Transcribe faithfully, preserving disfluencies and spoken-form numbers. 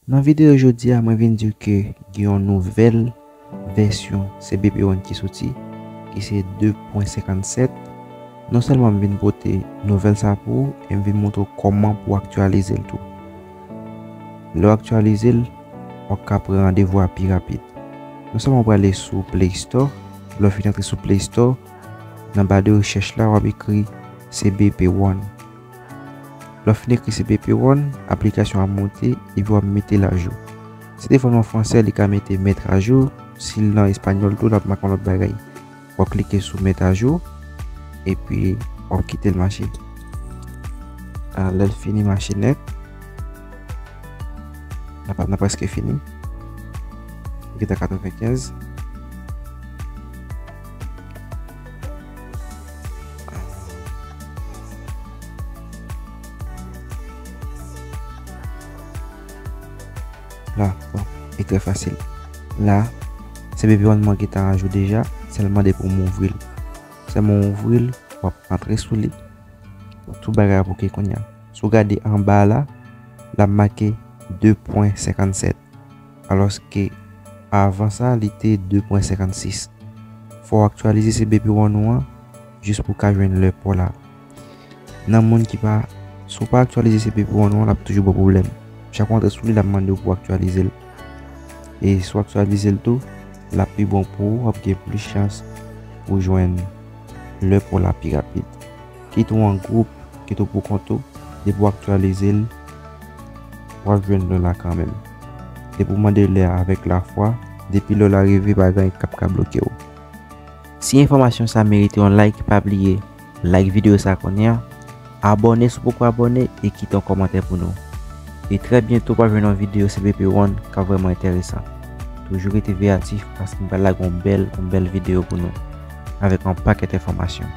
Nan videyo jodi a, mwen vin di w ke gen yon nouvèl vèsyon C B P One ki soti, ki se de pwen senkannsèt. Non sèlman m vin pote nouvèl sa pou ou, e m vin montre w kòman pou w aktyalize l tou. Lè w aktyalize l, w ap ka pran randevou a pi rapid. Non sèlman w prale sou Play Store, lè w fin antre sou Play Store, nan ba de rechèch la, w ap ekri C B P One. Lè w fin ekri C B P One, aplikasyon an ap monte epi w ap mete l ajou. Si telefòn ou an fransè, li ka mete mettre à jour. Si l nan espanyòl tou, l ap make yon lòt bagay. W ap klike sou mettre à jour epi w ap kite l mache. Ah, lè l fini mache nèt, n ap, n ap prèske fini. Li gentan katrevenkenz. La, bon, li trè fasil. La, C B P One mwen gentan ajou deja, sèlman depi w ouvri l. Sèlman w ouvri l, w ap antre sou li. Tout bagay ap oke kounye a. Si w gade anba la, l ap make de pwen senkannsèt. Alòske avan sa, li te de pwen senkansis. Fò w aktyalize C B P One ou an jis pou w ka jwenn lè pa w la. Nan moun ki pa, si w pa aktyalize C B P One ou an, l ap toujou ba w pwoblèm. Chak w antre sou li, l ap mande w pou w aktyalize l. E si w aktyalize l tou, l ap pi bon pou ou, w ap gen plis chans pou w jwenn lè pa w la pi rapid. Kit ou an gwoup, kit ou pou kont ou, depi w aktyalize l, w ap jwenn lè la kanmenm. Depi w mande lè a avèk lafwa, depi lè la rive, pa gen anyen k ap ka bloke w. Si enfòmasyon sa merite yon like, pa bliye like videyo sa kounye a, abòne si w poko abòne e kite yon kòmantè pou nou. E trè byento w ap jwenn yon videyo C B P One k ap vrèman enteresan. Toujou rete veyatif paske m pral lage yon bèl, yon bèl videyo pou nou avèk yon pakèt enfòmasyon.